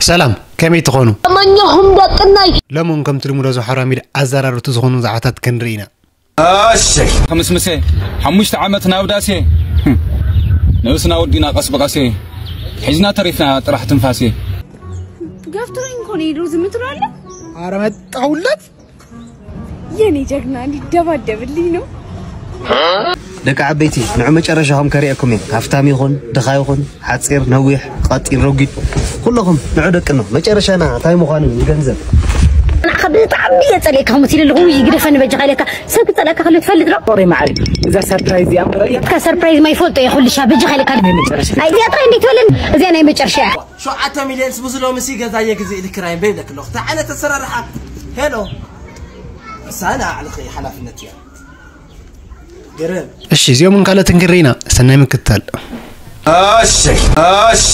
ሰላም፣ ከመይ ትኾኑ? ኣማኛኹም ደቅናይ። ሎሚ እውን ከምቲ ልሙዶ ዝሖራ ሚድ ኣዘራርቱ ዝኾኑ ዛዕባታት ክንርኢ ኢና። እሺ። ከምስምሴ፣ ሓሙሽተ ዓመት ናብ ዳሴ። ነብስና ወዲና ቀስ ብቐሴ። ሒዝና ተሪፍና ጥራሕ ትንፋሴ። ገፍትሮኝ እኮ ነው የድሮ ዝም ትላለህ? ኧረ መጣሁለት። የኔ ጀግና እንዲደባደብልኝ ነው። ደቂ ዓበይቲ፣ ንዑ መጨረሻኹም ከርእየኩም እየ። ሃፍታም ይኹን፣ ድኻ ይኹን፣ ሓጺር፣ ነዊሕ፣ ቀጢን፣ ረጒድ፣ ኩለኹም ንዑ ደቂ ነው። መጨረሻና እንታይ ምዃኑ ንገንዘብ። ንዓኻ ብጣዕሚ እየ ጸሊእካ ከምኡ ኢለ ኣለኹ። ውይ፣ ግደፈኒ በጃኻ ኢለካ። ሰብ ክጸልኣካ ከሎ ትፈልጥ ዶ? ፍቕረይ መዓረይ፣ እዛ ሰርፕራይዝ እዚኣ እምበር እያ። እካ ሰርፕራይዝ ማይፈልጦ እየ ኩልሻ በጃኻ ኢለካ። ናይ መጨረሻ። ኣይ፣ እዚኣ ጥራይ እንዴት በለን? እዚኣ ናይ መጨረሻ እያ። ሸውዓተ ሚልዮን ምስ ሎምሲ ገዛ የግዝእ ኢልክ ራይን በይብለክ ኣለኹ። እንታይ ዓይነት ኣሰራርሓ? ሄሎ። እሳ ንባዕልኺ ሓላፍነት እያ። ግርም። እሺ፣ እዚኦምን ካልኦትን ክንርኢ ኢና። ሰናይ ምክትታል። እሺ፣ እሺ።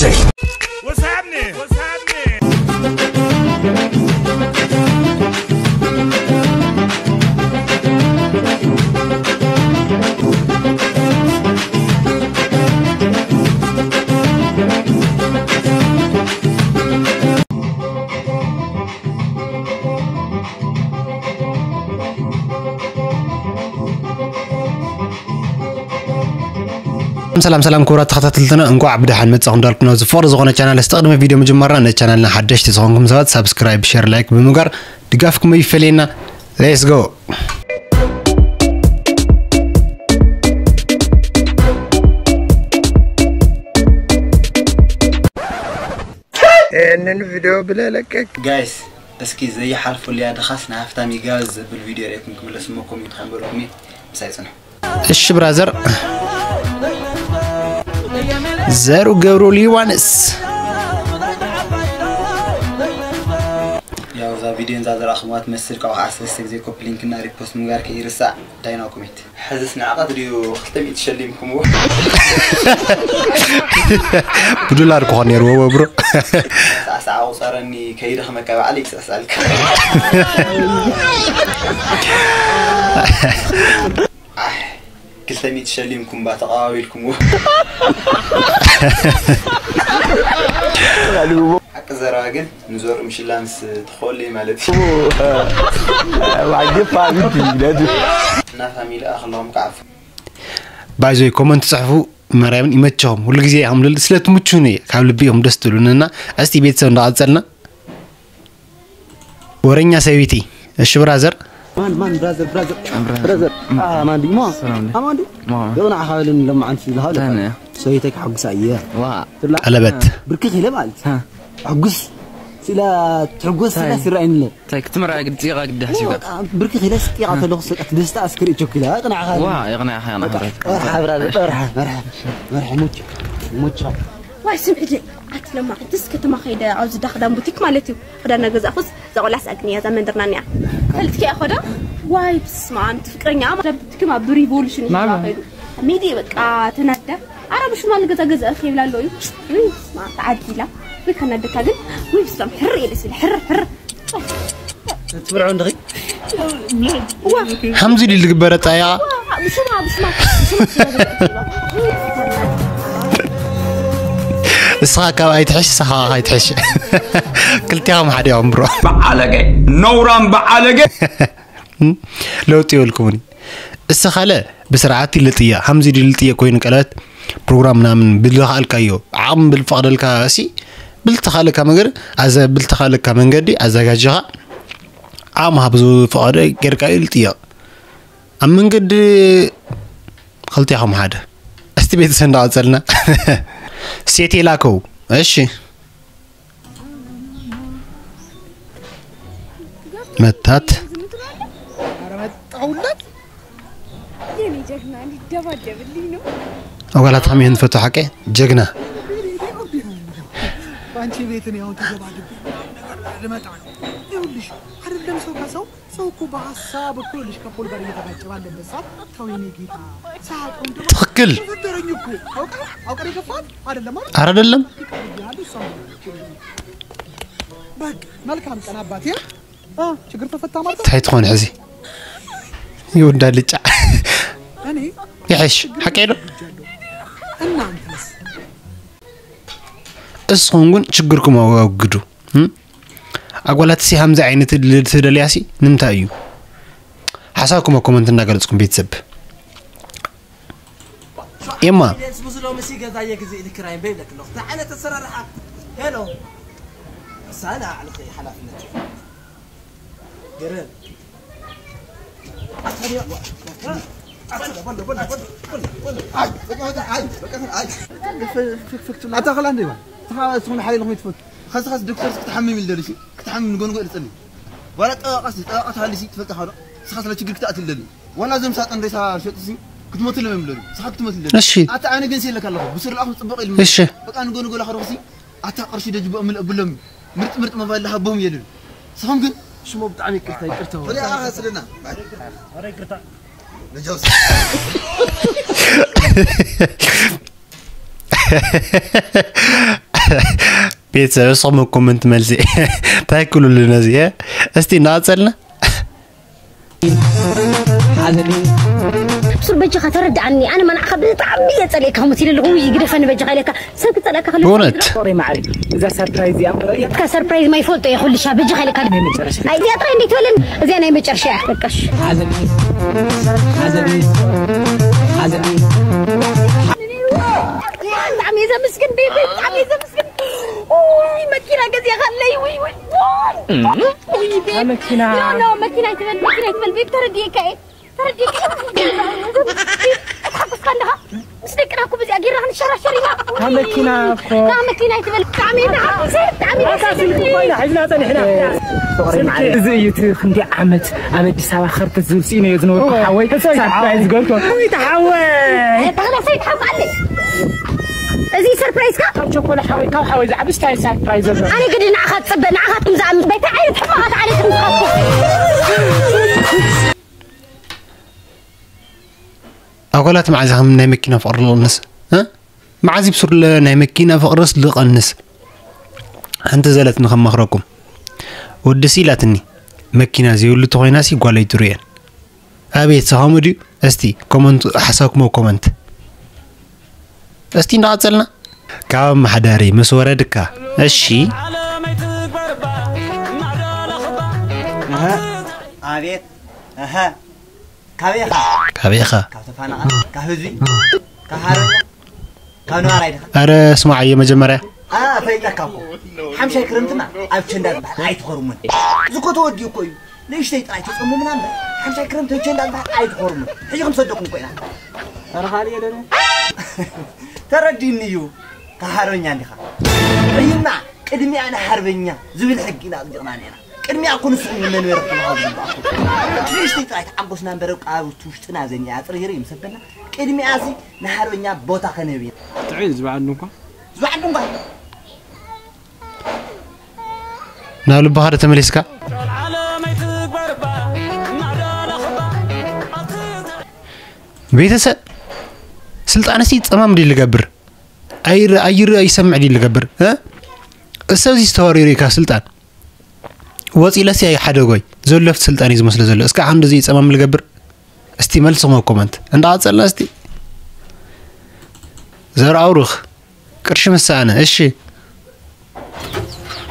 ሰላም ሰላም፣ ክቡራት ተኸታተልትና፣ እንኳዕ ብደሓን መጻኹም እንዳልኩ፣ ናብ ዝፍቕሪ ዝኾነ ቻናል፣ እስቲ ቅድሚ ቪድዮ ምጅማርና ነቲ ቻናልና ሓደሽቲ ዝኾንኩም ሰባት ሳብስክራይብ፣ ሼር፣ ላይክ ብምግባር ድጋፍኩም ኣይፈለየና። Let's go። ይህንን ቪድዮ ብለለቀቅ። ጋይስ፣ እስኪ ዘይሓልፉልያ ድኻስ ንሃፍታም ይጋበዝ ዘብል ቪድዮ ርኤኩም ክምለስ እሞ ኮሜንት ከንበርኩም እየ። ምሳይ ጽንሑ። እሺ ብራዘር። ዘሩ ገብሩ ሊዋንስ። ያው እዛ ቪድዮ እንዛ ዝረኣኹምዋ ትመስል፣ ካብኡ ከዓ ሰለስተ ግዜ ኮፒ ሊንክ እና ሪፖስት ምግባር ከይርሳዕ። ዳይናው ኮሜንት። ሕዝስ ንዕቐት ድዩ ክልተ ሚእቲ ሸሊምኩምዎ? ብዶላር ክኾን ነይርዎ ብሮ። ሳዕሳዕ ኣቑፀረኒ ከይደኽመካ ባዕለይ ክስዕስዐልካ። ኣሕ፣ ክልተ ሚእቲ ሸሊምኩም ባ ተቐባቢልኩምዎ። ሓቂ ዘረባ ግን ንዘርኡ ምሽላ ምስ ትኾልይ ማለት እዩ። ዋይ፣ ግፋ ቢቲ፣ ነዚ። እና ፋሚሊ ኣኽሎም ከዓፍ። ባይዞይ ኮመንት ጽሕፉ፣ ማርያምን ይመቸኹም። ሁሉ ግዜ ኢኹም ልል-፣ ስለ ትምቹኒ እየ ካብ ልቢ ኢኹም ደስ ትብሉኒ እና እስቲ ቤተሰብ እንዳቐጸልና። ወረኛ ሰበይቲ፣ እሺ ብራዘር። ማን፣ ማን፣ ብራዘር፣ ብራዘር፣ ብራዘር። ብራዘር። ማ-፣ አ፣ ማን ድዩ? ማ-፣ ሰላም ድዩ? አ፣ ማን ድዩ? ማ-፣ ማ-፣ የቕናዕኻ በለኒ፣ ሎማዓንቲ ዝሃለ። ታንያ። ሰበይተይ ክሓጉሳ እየ። ዋ። ትብላ። ቀለበት። ብርክኽ ኢለ ማለት። ሃ። ሕጉስ ስለ ትሕጎስ ስለ ታይ? ስራይንለ። ታይ ክትምራ ግዲ ፂቓ ግዲ ሓሲብካ? በቃ ብርክኽ ኢለ ስጢቓ ተለኹ ስቃ ደስታ ኣስክሪ ቸኩላ። ቅናዕኻ። ዋ፣ የቕናዕኻ፣ የቕናዕኻ። በቃ፣ መርሓ ብራዘር፣ መርሓ፣ መርሓ፣ መርሓ፣ ሙቻ፣ ሙቻ። ዋይ፣ ስምዒ ደይ። ኣቲ ለማዓንትስ ከተማ ከይደ ኣብዚ ዳኽዳን ቡቲክ ማለት እዩ። ክዳን እናገዛእኹስ እዛ ቆልዓ ስኣልክኒ እያ፣ እዛ መንደርና እኒኣ። ፈልጥኪ እያ ኸዶ? ዋይ፣ በስመ ኣብ፣ እቲ ፍቅረኛ ማለት ትክም ኣብ ሪቮሉሽን እዩ ናበ? ከይዱ። ሚዲ በቃ ተናዳ። ኣረ ብሽማ ንገዛ ገዛ እኺ ይብላ ኣሎ እዩ። ውይ፣ ስማ ተዓዲላ። ወይ ከናደካ ግን፣ ወይ ብስላም ሕር ኢለ ስለ ሕር፣ ሕር። ትብርዖ እንድኺ? ዋ። ሓምዚ ድዩ ዝግበረ ጣያ? ዋ፣ ብሽማ፣ ብሽማ፣ ብሽማ። እስኻ ካብ ኣይትሕሽ፣ እስኻ ካብ ኣይትሕሽ። ክልቲኹም ሓደ ኢኹም ብሮ። በዓለገ፣ ነውራም በዓለገ። ለውጢ የብልኩምን። እስኻለ ብስርዓት ይልጥያ፣ ሃምዚ ድዩ ልጥየ ኮይኑ ቀለበት ፕሮግራም ምናምን ብልኻልካዮ፣ ዓቕሚ ብልፈቕደልካ እሲ፣ ብልተኻለካ መንገዲ፣ ኣዘ-፣ ብልተኻለካ መንገዲ ኣዘጋጅኻ፣ ዓቕሚ ሃብ ዝፈቐደ ጌርካዮ ልጥያ። ኣብ መንገዲ ክልቲኹም ሓደ። እስቲ ቤተሰብ እንዳቐጸልና። ሴቴ ላከው። እሺ። መታት። ኧረ መጣሁለት። የኔ ጀግና ሊደባደብልኝ ነው። ኣጓላት ሃሚህን ፈቶ ሓቀ ጀግና። በአንቺ ቤት እኔ አሁን ተደባድቤ ምናምን ነገር ልመጣ ነው። ይኸውልሽ አይደለም ሰው ከሰው ሰው እኮ በሀሳብ እኮ ልጅ ከፖል ጋር እየተጋጨ ባለበት ሰዓት ተው የኔ ጌታ ሳያውቀው እንደው ትክክል። ተፈጠረኝ እኮ። አውቀ-፣ አውቀን የገፋት አይደለም አይደል? ኧረ አይደለም። ይቀርብሃል እሷ። በቃ መልካም ቀን አባቴ። አ፣ ችግር ተፈታ ማለት ነው። እንታይ ትኾን ሕዚ? ይወዳ ልጫ። እኔ ይሕሽ፣ ችግር ሓቀይ ዶ? እናንተስ? እስኹም ግን ችግርኩም ኣወግዱ። እም? ኣጓላት ሲ ከምዚ ዓይነት ልደት ደልያ ሲ ንምንታይ እዩ? ሓሳብኩም ኣብ ኮመንት እናገለጽኩም ቤተሰብ። ኤማ። ምስ ሎምሲ ገዛ የግዝእ ኢልክ ራይ በይብለክ ኣለኹ። እንታይ ዓይነት ኣሰራርሓ? ሄሎ። ሳና ኣዕልኺ ሓላፍነት። ገረብ። ኣታ ኸላ እንደ ይባል። ተኻ ዝኾነ ሓይል ኢኹም ትፈቱ። ኸዚ ኸዚ ዶክተርስ ክትሓምም ኢሉ ደሊሲ? ክትሓምም ንጎንጎ ኢሉ ጸልዩ። ዋላ ጠበቃስ፣ ጠበቃ ተሃሊሲ ትፈልጣ ኸዶ? ንስኻ ስለ ችግር ክትኣትል ደሊ። ዋላ እዞም ሳጥን ሬሳ ሸጥሲ ክትሞትሎም እዮም ደሊ። ንስኻ ክትሞትል ደሊ። እሺ። ኣታ ኣነ ግን ሲለካ ኣለኹ። ብስሩ ለኣኹም ጽቡቕ ኢሉ። እሺ። በቃ ንጎንጎ ላኸ ዶኽሲ? ኣታ ቅርሺ ደጅ ብኦም ምልእ ብሎም። ምርጥ ምርጥ ሞባይል ለሃቦም የልን። ንስኹም ግን ሽሞ ብጣዕሚ ይቅርታ፣ ይቅርታ። ወደ ኣኻ ስልና። ኧረ ይቅርታ። ንጀውስ። ቤተሰብ እስኹም ኮመንት መልሲ እንታይ ክብሉሉ ነዚ፣ እ? እስቲ እናቐጸልና። ሓዘኒ። ሱር በጃኻ ተረድኣኒ። ኣነ ማንዓኻ ብጣዕሚ እየ ጸሊእካ ከምኡ ኢለ ኣለኹ። ውይ፣ ግደፈኒ በጃኻ ኢለካ። ሰብ ክጸልኣካ ከሎ ብእውነት። ሶሪ ማዕሪ። እዛ ሰርፕራይዝ እያ እምበር እያ። እካ ሰርፕራይዝ ማይፈልጦ እየ ኩልሻ በጃኻ ኢለካ። ናይ መጨረሻ። ኣይ፣ እዚኣ ጥራይ እንዴት በለን? እዚኣ ናይ መጨረሻ እያ። በቃሽ። ሓዘኒ። ሓዘኒ። ሓዘኒ። ብጣዕሚ እየ ዘመስግን ቤቢ፣ ብጣዕሚ እየ ዘመስግን። ኡይ፣ መኪና ገዚእኻለይ፣ ውይ፣ ውይ፣ ውይ። እም? ውይ፣ ቤቢ። ኖ፣ ኖ፣ መኪና ኣይትበል፣ መኪና ኣይትበል፣ ቤቢ፣ ተረዲኤካ እየ። ተረዲኤካ እየ። ተሓጉስካ ኣለኻ። ምስ ደቅና እኮ ብዚኣ ጌርና ክንሸራሸር ኢና። እታ መኪና እኮ እታ መኪና ኣይትበል። ብጣዕሚ እየ ተሓጒሰ፣ ብጣዕሚ እየ ኣታ ስልኪ እኮ ኢና ሒዝና ጸኒሕና። ፍቕሪ ስልኪ። ማዕረ። እዚ እዩ እቲ ክንደይ ዓመት ኣብ ኣዲስ ኣበባ ከርተት ዝብል ስኢነዮ ዝነበርኩ እወ። ሓወይ እሰይ ሰርፕራይዝ ሓወይ። ገርኮ። እይ፣ ተሓወይ። ተኽለ ሰይድ ሓወይ። እዚ ሰርፕራይዝካ? ካብ ቸኮለ ሓወይ፣ ካብ ሓወይ ዝዓቢ ስታይ ሰርፕራይዝ ዘሎ። ኣነ ግዲ ንዓኻ ትጽበ፣ ንዓኻትኩም ዝኣምን። በይታ ዓይነት ሕማቓት ዓሌትኩም ዝኸፍኩ። ኣጓላት መዓዝ ከም ናይ መኪና ፍቕሪ ልቕንስ? እ? መዓዝ ብሱር ለ-፣ ናይ መኪና ፍቕርስ ልቐንስ? ሓንቲ ዘለትኒ ከማኽረኩም። ወዲ ሲ ኢላትኒ፣ መኪና ዘይብሉ ተኾይናሲ ጓለይ ትርእየን። ኣቤት፣ ሰኸሙ ድዩ? እስቲ ኮመንት፣ ሓሳብኩም ኣብ ኮመንት። እስቲ እንዳቐጸልና። ካብ ኣመሓዳሪ ምስ ወረድካ፣ እሺ። ኣሃ፣ ኣቤት፣ ኣሃ። ካበይ ኢኻ? ካበይ ኢኻ? ካብ ተፋናቓል፣ ካብ ህዝቢ፣ ካብ ሃረኛ፣ ካብ ነባራይ ዲኻ? ኣረ ስማዓዮ መጀመርያ። ኣ፣ ፈሊጠካ እኮ። ሓምሻይ ክረምትና ኣብ ቸንዳ ዝበሃል ኣይትኸርሙን። እዚ እኮ ተወዲኡ እኮ እዩ። ንእሽተይ ጥራይ ተጸሙምና እምበር፣ ሓምሻይ ክረምቲ ቸንዳ ዝበሃል ኣይትኸርሙን። ሕጂ ክንሰደኩም እኮ ኢና። ኣረ ካልእ የለን። ተረዲእኒ እዩ። ካብ ሃረኛ እንዲኻ። ርኢና፣ ቅድሚያ ንሓርበኛ ዝብል ሕጊ ኢና ኣጽዲቕና ነይርና። ቅድሚያ እኮ ንስኹም ንመንበሪ ክተምሃሩ ዝግባእኩም። ንእሽተይ ጥራይ ተዓጎስና እምበር፣ ኣብ ውሽጥና ዘኒኣ ጽርይርይ ምስ ኣበልና፣ ቅድሚያ እዚ ንሓርበኛ ቦታ ከንህብ ኢና። ጥዑይ ዝበዓል ድንኳ። ዝበዓል ድንኳ። ናብ ልብኻ ዶ ተመሊስካ? ቤተሰብ፣ ስልጣንሲ ጸማም ድዩ ልገብር? ኣይር-፣ ኣይር-፣ ኣይሰምዕ ድዩ ልገብር? እ? እሰብዚ ዝተዋሪሩ ኢካ ስልጣን። ወፂለሲ ኣይሓደጎይ። ዘሎ ኣብቲ ስልጣን እዩ ዝመስሎ ዘሎ። እስካ ሓንዱ እዚ ጸማም ልገብር? እስቲ መልስኹም ኣብ ኮመንት። እንዳቐጸልና እስቲ። ዘርኣውሩኽ። ቅርሺ ምስ ሰኣነ። እሺ።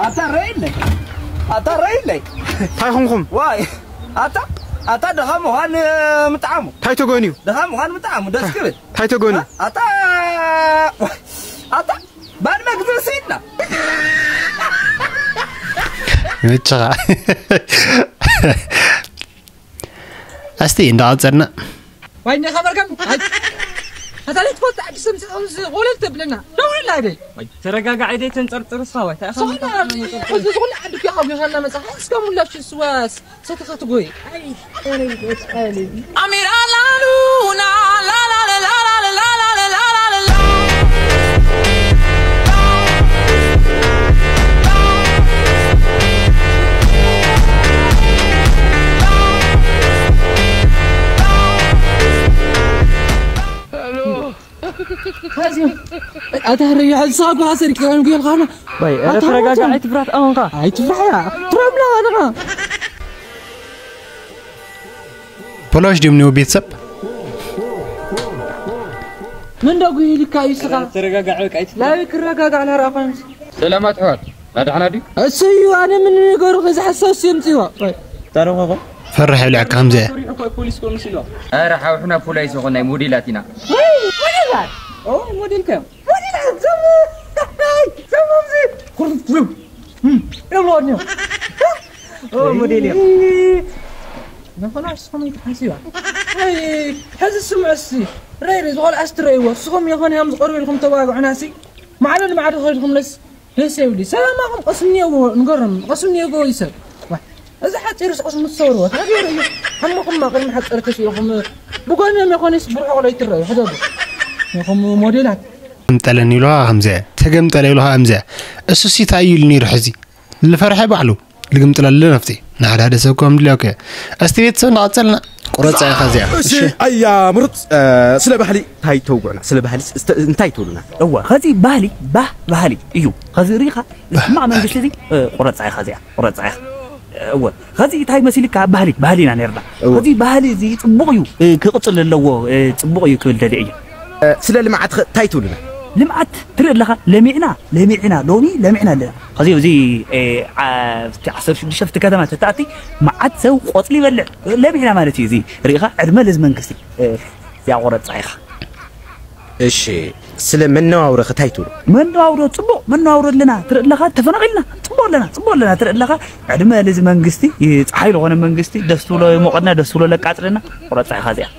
ኣታ ረኢለይ። ኣታ ረኢለይ። እንታይ ኾንኩም? ዋይ። ኣታ፣ ኣታ ድኻ ምዃን ምጥዓሙ። እንታይ ተጎንዩ? ድኻ ምዃን ምጥዓሙ። ደስ ክብል። እንታይ ተጎንዩ? ኣታ፣ ኣታ፣ ባድመ ግዜ ስኢድና። ይመችኻ። እስቲ እንዳቐጸልና። ዋይ፣ እንዲኻ መርገም። ኣይ። ኣታ ለይትፈልጥ ዓዲ ሰምሲ፣ ኣብዚ ወለል ተብለና። ደውልላ፣ ኣደይ። ዋይ፣ ተረጋጋዕ፣ ኣደይ፣ ተንጸርጽር፣ እስኻ፣ ዋይ፣ እንታይ ኢኻ ዝኾነ፣ እዚ ዝኾነ ዓዲ እኮ ካብ ገዛና መጻኻ፣ እስከ ሙላችሁ ስዋ ሰተኻ ትጎይ። ኣይ፣ ኣሜራ ላሉ፣ ና፣ ላ፣ ላ፣ ላ። ኣታ ረያ፣ ንስኻ እኮ ሓሰር ኪዳን እኮ ኢልካና። ባይ፣ ኧረ ኣታ ተረጋጋ፣ ሞቶም። ኣይትፍራት፣ ኣሁንካ። ኣይትፍራሕ እያ። ትረብላ ኣለኻ። ፖላሽ ድዮም ንው ቤተሰብ? ምን ደጉ ይልካ እዩ ስኻ? ተረጋጋ፣ በቃ፣ ኣይትፍራሕ። ላዊ ክረጋጋ ናራ ኾንስ። ሰላማት ኣሕዋት፣ ኣድሓና ድዩ? እሱ እዩ። ኣነ ምን ነገሩ ከዚ ሓሳብ ሲምጽዋ። ታረኸ ፈርሕ ይብልዐካ ከምዚ። ፖሊስ ኮሚስ ኢሎ። ኣረ ሓውሕና ፖሊስ ይኾን ናይ ሞዴላት ኢና። ኦ ሞዴል ከም ሞዴል ከም ሞዴል ነኾና እስኹም ይትሓስዋ። ሕዚ ስምዑ እስቲ ረይ ዝኾል ኣስትረይዎ እስኹም የኾን ያም ዝቆርብ ኢልኩም ተዋግዑና ሲ ማዕዶ ንማዕዶ ከይድኩም ነስ ደስ ይብሊ። ሰላማኹም ቀስም እኒኦ ንገሮም። ቀስም እኒኦ ይሰብ። ዋ፣ እዚ ሓፂር ስቆስ ምትሰብርዎ። ታዲያ እዩ። ሓመኹም ማ ቅድሚ ሓፀር ተሲእኹም ብጎኖም የኾነስ ብርሑቕ ለይትረዩ። ሕደጉ። ይኹም ሞዴላት። ተገምጠለን ኢሉኻ ከምዚያ፣ ተገምጠለ ኢሉኻ ከምዚያ። እሱሲ እንታይ እዩ ኢሉ ነይሩ ሕዚ? ዝፈርሐ ባዕሉ። ልግምጥለሉ ነፍቲ። ንሓደ ሓደ ሰብ ከም ድልዮከ። እስቲ ቤተሰብ እንዳቐጸልና። ቁረጻ ኢኻ እዚኣ። እሺ ኣያ ምሩጽ ስለ ባህሊ እንታይ ተውጉዕና ስለ ባህሊ እንታይ ትብሉና? እዋ ኸዚ ባህሊ ባህ ባህሊ እዩ። ኸዚ ሪኻ ዝስማዕ መንግስቲ እዚ ቁረጻ ኢኻ እዚኣ ቁረጻ ኢኻ። እወ ኸዚ እንታይ መሲልካ ባህሊ ባህሊ ኢና ነርና። ኸዚ ባህሊ እዚ ጽቡቕ እዩ ክቕጽል ኣለዎ። ጽቡቕ እዩ ክብል ደልየ እየ። ስለ ልምዓት እንታይ ትብሉና? ልምዓት ትርኢ ኣለኻ ለሚዕና ለሚዕና ሎሚ ለሚዕና ኣለና። ኸዚ እዚ ዓሰርተ ሽዱሽተ ፍቲ ከተማ ተታእቲ መዓት ሰብ ቆጽሊ ይበልዕ ለሚዕና ማለት እዩ። እዚ ርኢኻ ዕድመ ለዚ መንግስቲ እዚኣ ቆረጻ ኢኻ። እሺ ስለ መነባብሮ ከታይ ትብሉ? መነባብሮ ጽቡቕ መነባብሮ ኣለና ትርኢ ኣለኻ ተፈናቒልና ጽቡቕ ኣለና ጽቡቕ ኣለና ትርኢ ኣለኻ። ዕድመ ለዚ መንግስቲ ጸሓይ ዝኾነ መንግስቲ ደስ ትብሎ ይሞቐና ደስ ትብሎ ለቃጽለና። ቆረጻ ኢኻ እዚኣ።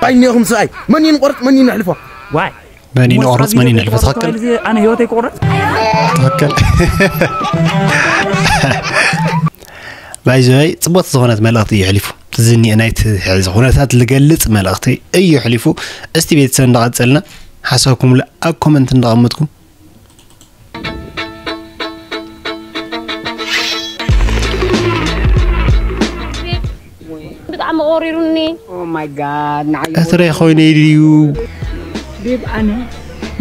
ባይኔኹም ሰብኣይ መን እዩ ንቆርጥ መን እዩ ነሕልፎ? ዋይ መን እዩ ንቆርጽ መን እዩ ነሕልፎ? ትኽክል ኣነ ህይወተይ ክቆርጽ ትኽክል። ባይዘይ ጽቡቅ ዝኾነት መልእኽቲ እዩ ሕሊፉ ዝኒአ ናይቲ ሕዚ ኩነታት ዝገልጽ መልእኽቲ እዩ ሕሊፉ። እስቲ ቤተሰብ እንዳቐጸልና ሓሳብኩም ኣብ ኮመንት እንዳቐመጥኩም ብጣዕሚ ቆሪሩኒ። እትረይ ኮይነ ድዩ ቤብ ኣነ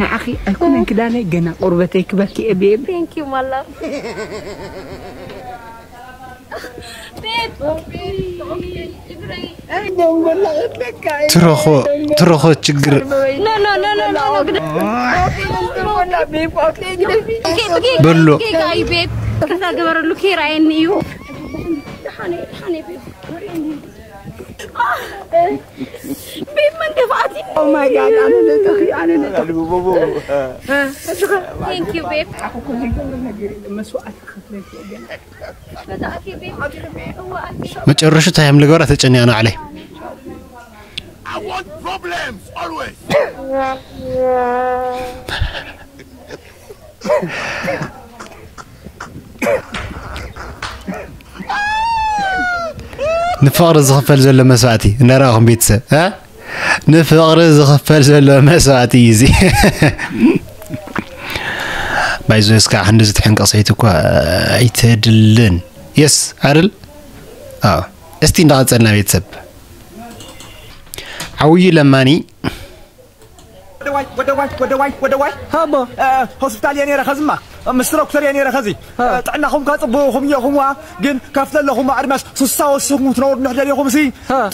ንዓኺ ኣይኮነን ክዳነይ ገና ቆርበተይ ክበኪ እየ ቤብ። Thank you my love. ትረኾ ትረኾ ችግር በሎ ገበረሉ ከይረኣየኒ እዩ። ቤብ መንገፋእቲ። Oh my god ኣነ ነጠኺ ኣነ ነጠኺ። Thank you babe። መስዋእቲ ክፍለኪ ገና መጨረሽታ እዮም ልገብራ ተጨኒያ ንዓለይ ንፍቕሪ ዝኽፈል ዘሎ መስዋእቲ እንዳረኣኹም ቤተሰብ እ ንፍቕሪ ዝኽፈል ዘሎ መስዋእቲ እዩ እዚ ባይዞ እስካ ክንዲ ዝትሕንቀቕ ሰይቲ እኳ ኣይተድልን የስ ኣይደል እስቲ እንዳቐጸልና ቤተሰብ ዓውዩ ለማኒ ወደዋይ ወደዋይ ወደዋይ ወደዋይ ሃቦ ሆስፒታል እየ ነይረ ኸዝማ ምስ ዶክተር እየ ነይረ ኸዚ ጥዕናኹም ከፅብኹም እየኹምዋ ግን ከፍ ዘለኹም ኣድማስ ስሳ ወስኹም ትነብሩ እንድሕር ደሊኹም ሲ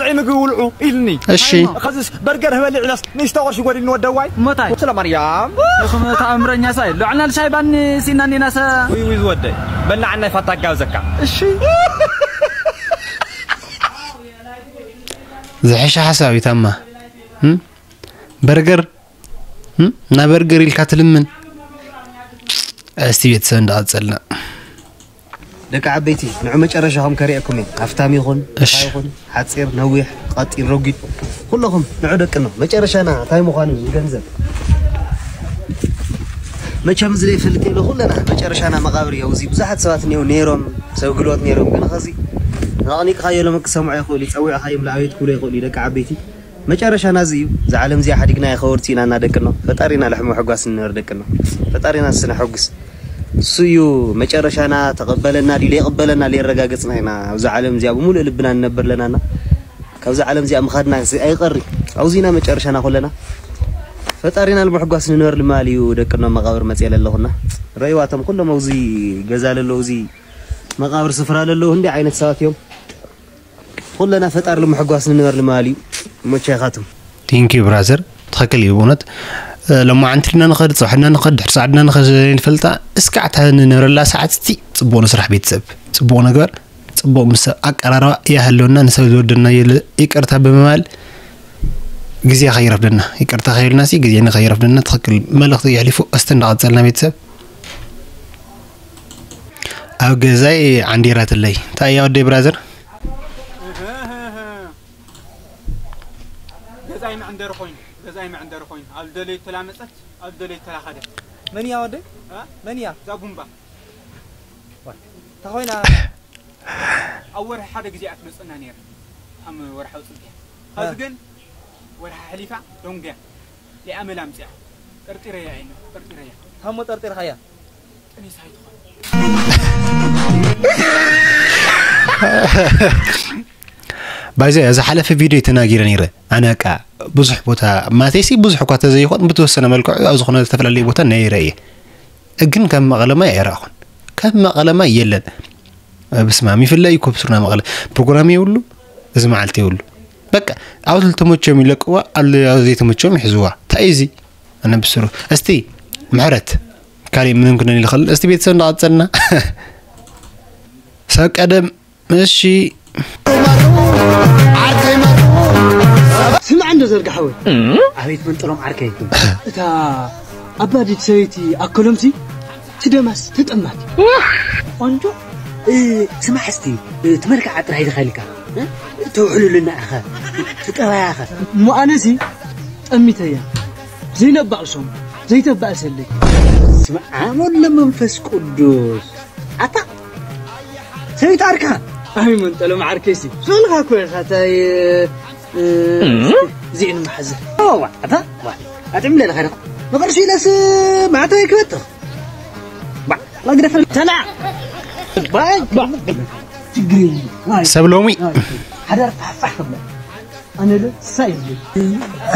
ጥዒ ምግቢ ውልዑ ኢልኒ እሺ ኸዚስ በርገር ህበሊ ዕለስ ንእሽቶ ቅርሺ ጎዲልኒ ወደዋይ እሞታይ ስለ ማርያም ንኹም ተኣምረኛ ሳይ ሎዕና ልሻይ ባኒ ሲና ኒናሰ ውይ ውይ ዝወደይ በላዓናይ ፋታ ጋብዘካ እሺ ዝሕሻ ሓሳብ እዩ ታማ በርገር እና በርገር ኢልካ ትልምን እስቲ ቤተሰብ እንዳቐጸልና ደቂ ዓበይቲ ንዑ መጨረሻኹም ከሪአኩም እየ ሃፍታም ይኹን ድኻ ይኹን ሓፂር ነዊሕ ቀጢን ረጒድ ኩለኹም ንዑ ደቅኖ መጨረሻና እንታይ ምዃኑ ንገንዘብ መቸም እዚ ዘይፈልጥ የለ ኩለና መጨረሻና መቃብር እዩ ኣብዚ ብዙሓት ሰባት እኒው ነይሮም ሰብ ግልወት ነይሮም ግን ኸዚ ኣቕኒቅኻዮ ሎም ክሰምዖ ይኽእሉ ጸዊዕኻዮም ለኣቤት ክብሎ ይኽእሉ እዩ ደቂ ዓበይቲ መጨረሻና እዚ እዩ። እዛ ዓለም እዚኣ ሓዲግና የኸበርቱ ኢና እና ደቅኖ። ፈጣሪና ለሕሞ ሕጓስ ንንበር ደቅኖ። ፈጣሪና ስነ ሕጉስ። እሱ እዩ መጨረሻና ተቐበለና ድዩ ለይቕበለና ለየረጋገጽና ኢና። ኣብዛ ዓለም እዚኣ ብምሉእ ልብና ንነብር ለናና። ካብዛ ዓለም እዚኣ ምኻድና ሲ ኣይቐሪ። ኣብዚና መጨረሻና ኩለና። ፈጣሪና ልምሕጓስ ንንበር ልማል እዩ ደቅኖ መቓብር መጽኤ ለለኹና። ረእይዋቶም ኩሎም ኣብዚ ገዛ ለለዉ እዚ መቓብር ስፍራ ለለዉ ህንዲ ዓይነት ሰባት እዮም። ኩለና ፈጣር ልምሕጓስ ንንበር ልማል እዩ ሞቻ ኢኻትም Thank you brother ትኽክል እዩ ብእውነት ሎማዓንቲ ድና ንኸድ፣ ጽባሕ ድና ንኸድ፣ ድሕሪ ሰዓት ድና ንኸድ ዘይንፈልጣ፣ እስካዕ እታ ንነብረላ ሰዓት እስቲ ጽቡቕ ንስራሕ ቤተሰብ። ጽቡቕ ንግበር፣ ጽቡቕ ምስ ሰብ ኣቀራርባ ይሃለወና፣ ንሰብ ዝወደና የለ፣ ይቅርታ ብምባል ግዜ ከይረፍደና፣ ይቅርታ ከይብልናሲ ግዜ ንኸይረፍደና ትኽክል መልእኽቲ የሕሊፉ። እስቲ እንዳቐጸልና ቤተሰብ። ኣብ ገዛይ ዓንዲራትለይ። እንታይ እያ ወደይ ብራዘር? ገዛይ መዕንደሪ ኮይኑ፣ ገዛይ መዕንደሪ ኮይኑ፣ ኣብ ደለይ ተላመጸት፣ ኣብ ደለይ ተላኸደት። መን እያ ወደይ? እ? መን እያ? እዛ ቡምባ። ተኾይና ኣብ ወርሒ ሓደ ግዜ እያ ትመጸና ነይራ። ከም ወርሓዊ ጽግያ። ኸዚ ግን ወርሓ ሕሊፋ ደንጉያ። ሊኣ መላ ኣምጺኣ። ጠርጢረያ እየ፣ ጠርጢረያ። ታሞ ጠርጢርካያ? ጥኒሳ ኣይትኾን። ባይዘ ዝሓለፈ ቪድዮ ተናጊረ ነይረ። ኣነ በቃ ብዙሕ ቦታ ማተይሲ ብዙሕ እኳ ተዘይኾን ብተወሰነ መልክዑ ኣብ ዝኾነ ዝተፈላለየ ቦታ ነይረ እየ። ግን ከም መቐለማይ ኣይረኣኹን። ከም መቐለማይ የለን። በስማም ይፍለ እዩ ኮብስርና መቐለ ፕሮግራም የብሉ። እዚ መዓልቲ የብሉ። በቃ ኣብ ዝተመቸዮም ይለቅዋ፣ ኣብ ዘይተመቸዮም ይሕዝዋ። እንታይ እዩ እዚ? ኣነ ብስሩ እስቲ ምሕረት ካሊእ ምንም ክነን ይልኸል። እስቲ ቤተሰብ እንዳቐጸልና ሰብ ቀደም እሺ። ስማዕ እንዶ ዘርጋ ሓወይ፣ ኣቤት መንጠሎም ዓርከይ። እታ ኣባዲት ሰበይቲ ኣከሎምሲ ትደማስ ተጠማት። ቆንጆ። እ፣ ስማዕ እስቲ፣ እ፣ ትመልክዓ ጥራይ ድኻ ኢልካ፣ እ፣ ተውሕሉልና ኢኻ፣ ትቀባያ ኢኻ። እሞ ኣነሲ ጠሚተያ ዘይነባእሶም ዘይተባእሰለይ። ስማዕ ኣመሎ መንፈስ ቅዱስ። ኣታ ሰበይቲ ዓርካ። ኣይ መንጠሎም ዓርከይሲ። ሶልኻ እኮ ኢኻ እታይ፣ እ፣ እዚእን መሓዘ። ዋ፣ ኣታ፣ ዋ፣ ኣጥዕም ለለ ኸይደ። ንቕርሺ ኢለስ ማዕተበይ ክበትኽ። ባ፣ ዋ፣ ግደፈል። ተላ። ባይ፣ ባ። ችግር የለም። ዋይ። ሰብ ሎሚ። ዋይ። ሓዳር ፋሕፋሕ ክብለ። ኣነ ዶ ሳይ።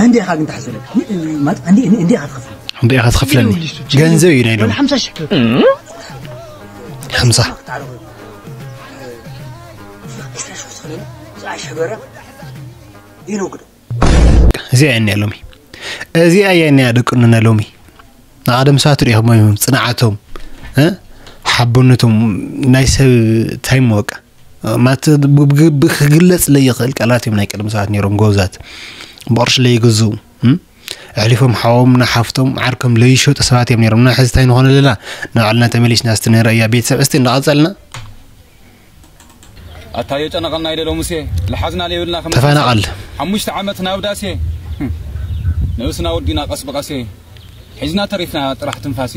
እንዴ ኢኻ ግን ትሓስበለካ? ማለት እንዴ፣ እንዴ፣ እንዴ ኢኻ ትኸፍል? እንዴ ኢኻ ትኸፍለኒ? ገንዘብ እዩ ናይ ሎሚ። ሓምሳ ሺሕ ብር። ሓምሳ። ዕስራ ሺሕ ትኸፍለኒ? ዕስራ ሺሕ በራ? ይነግዶ። እዚኣ እያ እኒኣ ሎሚ። እዚኣ እያ እኒኣ ደቂ እንነ ሎሚ። ንቐደም ሰባት ርኢኹሞ እዮም ጽንዓቶም፣ እ? ሓቦነቶም ናይ ሰብ ታይም በቃ። ማለት ብ-፣ ብ-፣ ብ-፣ ክግለጽ ለይኽእል ቃላት እዮም ናይ ቀደም ሰባት ነይሮም ጎበዛት። ብቕርሺ ለይግዝኡ፣ እም? ኣሕሊፎም ሓዎም ንሓፍቶም ዓርኮም ለይሸጡ ሰባት እዮም ነይሮም። እና ሕዚ እንታይ ንኾን ኣለና? ንባዕልና ተመሊስና እስቲ ንረእያ ቤተሰብ እስቲ እንዳቐጸልና። ኣታ የጨነቐና ኢለ ሎሙሴ፣ ልሓዝና ለይብልና ከም ተፈናቐል። ሓሙሽተ ዓመት ናብ ዳሴ። ነብስና ወዲና ቀስ ብቐሴ። ሒዝና ተሪፍና ጥራሕ ትንፋሴ።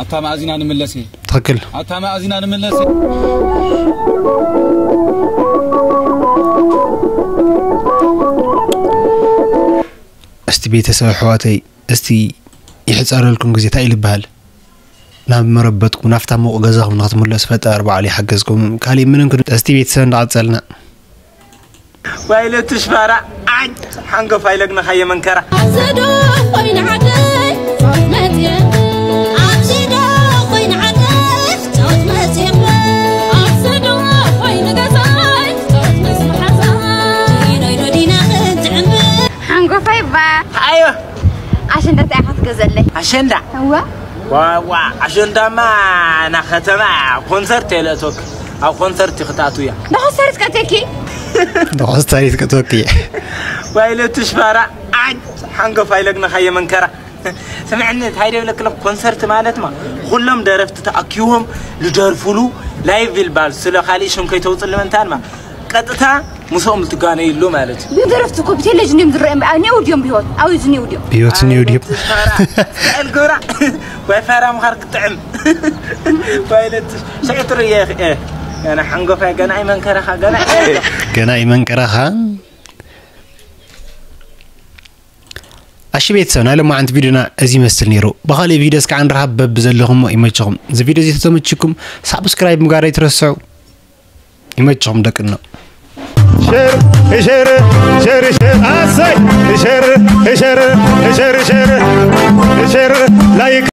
ኣታ መኣዚና ንምለሴ። ትኽክል። ኣታ መኣዚና ንምለሴ። እስቲ ቤተሰብ ኣሕዋተይ፣ እስቲ ይሕጸረልኩም ግዜ እንታይ እዩ ዝበሃል? ናብ መረበትኩም፣ ናብታ ሙቕ ገዛኹም ንኽትምለሱ ፈጣሪ ባዕሉ ይሓገዝኩም። ካሊእ ምንም ክን-፣ እስቲ ቤተሰብ እንዳቐጸልና። ዋይለትሽ ፋራ ዓጅ ሓንጎፋይ ለግነኻዮ መንከራ። ኣሰዶ ኮይነ ዓደይ ጫወት መፅየ። ኣሰዶ ኮይነ ዓደይ ጫወት መፅየ። ኣሰዶ ኮይነ ገዛይ ጫወት ምስ መሓዛይ። ኢዶይ ዶ ዲና ክትዕምር። ሓንጎፋይ ባ። ኣዮ። ኣሸንዳ እንታይ ኢኻ ትገዘለይ? ኣሸንዳ? እወ። ዋዋ ኣሸንዳማ ና ከተማ ኮንሰርት የለእቶክ። ኣብ ኮንሰርት ክትኣቱ እያ። ንኾንሰርት ቀተኪ? ንኾንሰርት ቀተኪ። ዋይለትሽ ፋራ ዓጅ ሓንጎፋይ ለግነኻዮ መንከራ። ስምዕኒ እንታይ ደብለክለ ኮንሰርት ማለት ማ ኩሎም ደረፍቲ ተኣኪቦም ልደርፉሉ ላይቭ ይልባል ስለ ካሊእ ሽም ከይተውፅል መንታን ማ ቀጥታ ምስኦም ልትጋነይሉ ማለት እዩ። ብደረፍቲ እኮ ብቴሌቪዥን እዮም ዝረአዮም። ኣብ ኔው ድዮም ብህይወት? ኣብ እዚ ኔው ድዮም? ብህይወት ኔው ድዮም? ፋራ ስዕል ግብራ ወይ ፋራ ምኻር ክጥዕም ዋይለት ሽዑ ትርእየ ገና ሓንጎፋይ ገና ኣይመንከረኻ ገና ገና ይመንቀራኻ። ኣሺ ቤተሰብ ናይ ሎማዓንቲ ቪዲዮና እዚ ይመስል ነይሩ። ብኻሊእ ቪዲዮ እስካዕ ንራኸብ በብዘለኹሞ ይመችኹም። እዚ ቪዲዮ እዚ ተተመችኩም ሳብስክራይብ ምግባር ኣይትረስዑ። ይመችኹም ደቅኖ። ሸር ሸር ሸር ሸር ኣሰይ ሸር ሸር ሸር ሸር ሸር ላይክ